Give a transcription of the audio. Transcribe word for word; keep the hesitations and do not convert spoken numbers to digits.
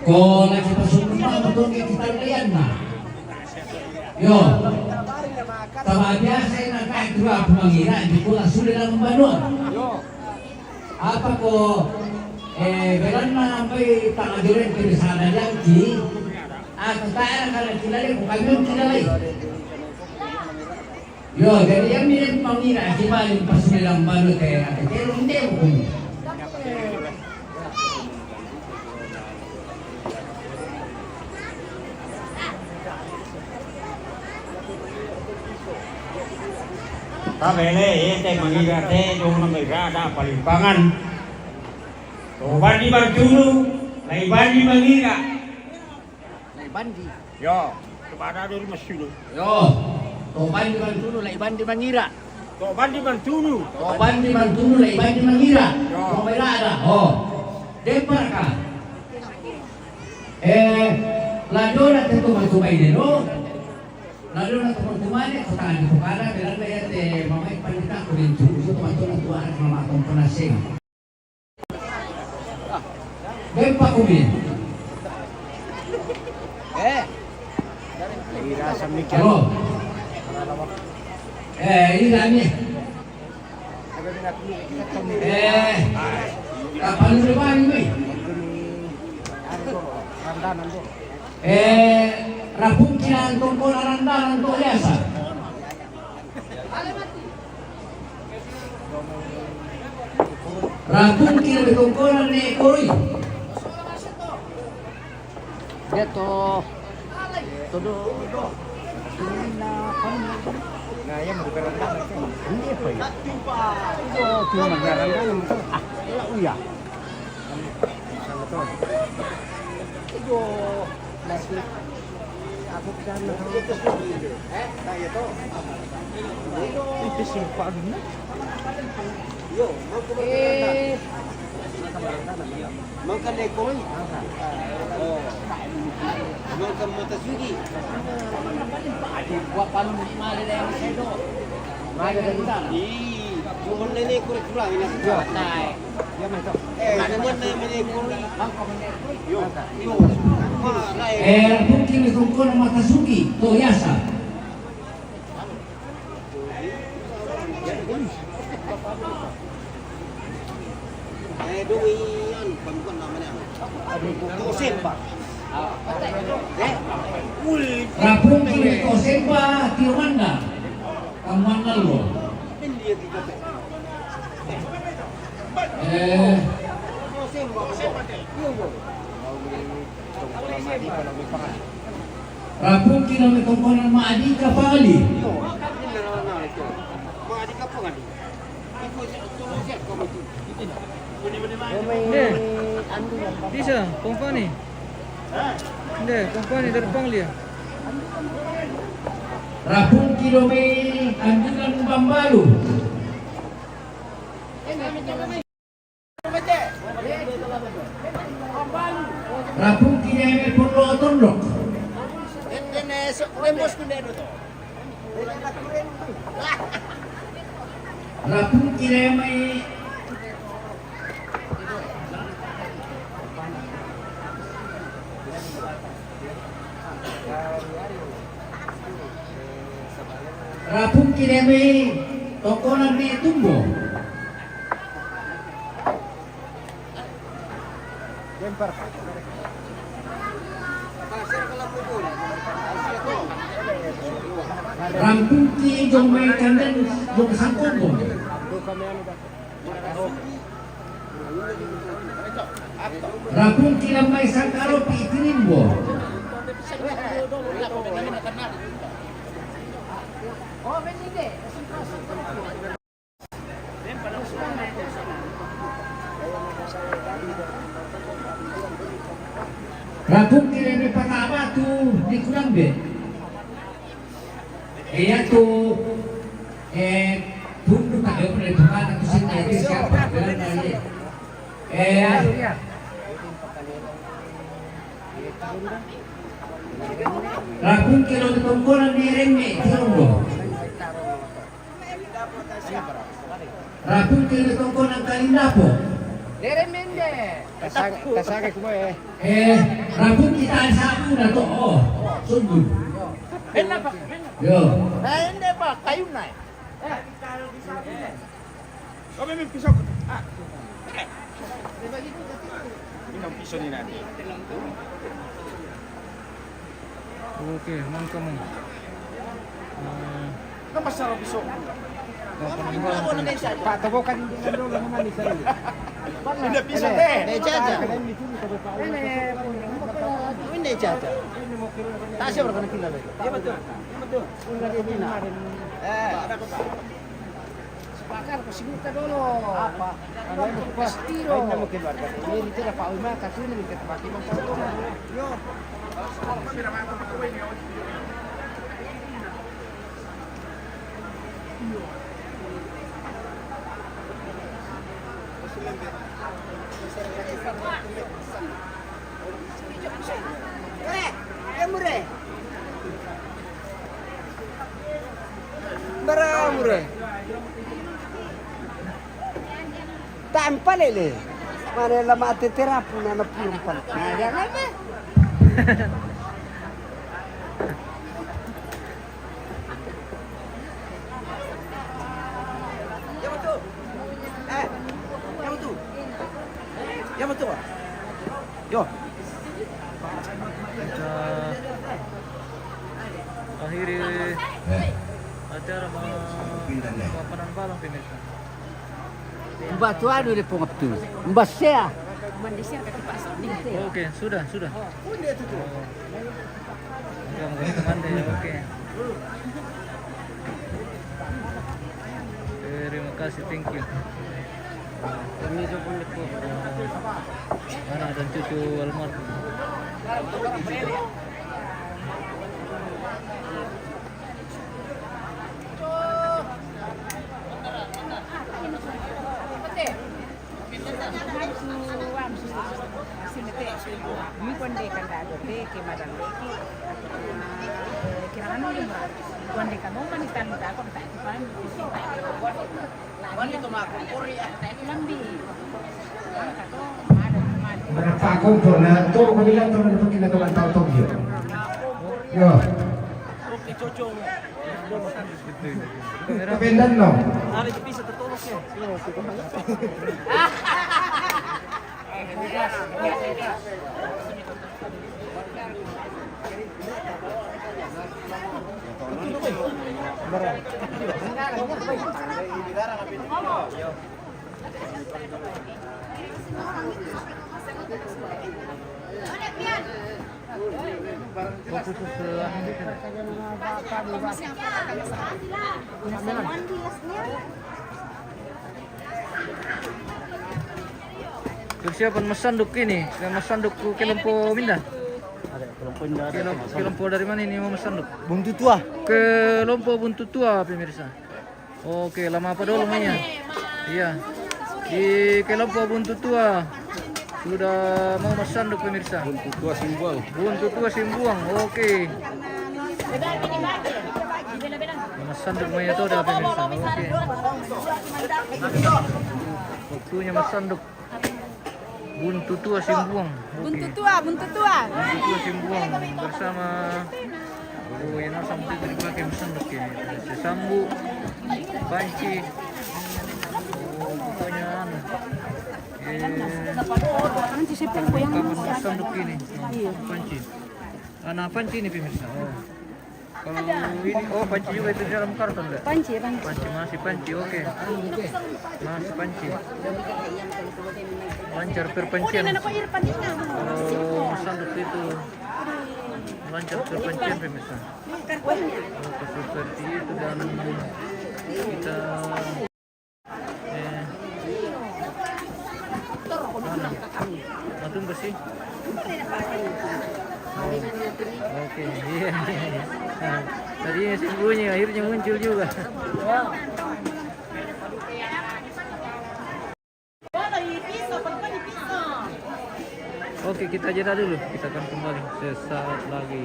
Yo, lagi pasungguh mama tongge kita lian na. Yo. Taba biasa ina kai tua pumangira di kula sudah dalam banua. Apa ko, eh, beranna ampai tanga joren ke sana jangki. Aku tak ada kalau kita lihat bukan kita lagi. Yo, jadi yang mirip mangira akibat yang pas bilang baru kayak kata terus dia hukum. Tabele, ete mangira te, dong na mangira ada palimpangan. To bandi mantunu, lai bandi mangira. Lai bandi. Yo, kepada dulu masulu. Yo, to bandi mantunu, lai bandi mangira. To bandi mantunu. To bandi mantunu, lai bandi mangira. Yo. To mangira ada. Oh. Dempar ka. Eh, ladona te to mantu mai de no. Ladona to mantu mai de, ko tadi ko kada, beranna ya te mamai pandita ko den tu, so to mantu na tua mama tong pernah sing. Bempa kumi. Eh. Ira samikian. Halo. Eh, ira ni. Eh, kapan udah bang ni? Eh, rapung kian tongkol arandanan to biasa. Rapung kira betongkonan ne koi. Dia to todo. Nah, yang bukan rendah. Ini apa ya? Itu cuma rendah. Ah, ya uya. Itu. Mangka lekoi. Oh. Mangka mata sugi. Buat palu di mana dia yang sedo. Mana dia di sana? Ih, cuma nenek kurang-kurang ini. Iya. Eh, cuman namanya kuri. Yo, yo. Eh, rapung kira betongkonan mata sugi, to yasa. Eh, dong iyan, bukan namanya. Tosen, Pak. Eh, ui. Rapung kira tosen, Pak, tio manda. Kamu manda lo. Eh. Rapung kira betongkonan Madika Pali. Deh, bisa, kompani. Deh, kompani dari Panglia. Rapung kira me andukan Bambalu. Rapung kira me pondok tondok. Rapung kira me. Rapung kira me tongkonan me tumbo. Rapung ki jong mai kandang jong sangkong. Rapung ki lamai sangkaro pi tinimbo. Rapung ki lebe pata batu di kurang be. Iya tu, eh, pundu tak ada pernah tukar tu sih tak ada siapa bilang tadi. Eh, ya. Rapung ki lo tongkonan di reme tirondo. Rapung kiri tongkonan Kalindapo. Dere mende. Tasage, tasage kuma eh. Eh, Rambut kita sapu na to. Oh, sungguh. Enak, Pak. Yo. Eh, ini, Pak, kayu naik. Kami main pisau. Ah. Ini pisau ni nanti. Oke, mangka mo. Eh, Kenapa salah pisau? Pak, tabokan dulu, dulu, mana di sana? Ini pisau deh. Eh, jaja. Ini jaja. Tak siapa kena kena lagi. Iya, betul. Iya, betul. Eh. Sepakat, kau sibuk dulu. Apa? Pasti lo. Ini kita Pak Wima, kasih ini kita pakai makan. Yo. Bara mure. Tampa lele. Mana lama terapu na na purumpan. Nah, jangan deh. Yang betul. Eh, yang betul. Yang betul. Yo. Kita akhiri acara ma-, papanan balang, pemirsa. Mbak tu anu dia pengap tu. Mbak Sia. Oke, sudah, sudah. Oke, oke, oke. Terima kasih, thank you. Anak dan cucu almarhum. Berapa kompor na to ko bilang to na pakai na to kan tau Tokyo. Yo. Kapendan no. Persiapan masanduk ini, ke masanduk ku kelompok minda? Ada kelompok minda, ada kelompok dari mana ini mau masanduk? Buntu Tua. Kelompok Buntu Tua, pemirsa. Oke, lama apa dulu mainnya? Iya. Di kelompok Buntu Tua sudah mau masanduk, pemirsa. Buntu Tua Simbuang. Buntu Tua Simbuang. Oke. Masanduk mainnya tuh dah, pemirsa. Oke. Waktunya masanduk. Buntu Tua Simbuang. Oke. Buntu Tua, Buntu Tua. Buntu Tua Simbuang bersama, oh, yang sama itu dipakai masanduk ini. Sesambu, panci. Oh, pokoknya anu. Eh, nanti saya pun yang kapan masanduk ini. Iya. Panci. Anak panci ini, pemirsa. Oh. Kalau ini, oh, panci juga itu di dalam karton, nggak? Panci, panci. Panci, masih panci, oke. Masih panci. Lancar perpancian. Kalau sanduk itu lancar perpancian, pemirsa. Oh, seperti itu dan kita Eh. Anu. Matung bersih. Oh. Oke, iya. Nah, tadinya sembunyi, akhirnya muncul juga. Oke, kita jeda dulu. Kita akan kembali sesaat lagi.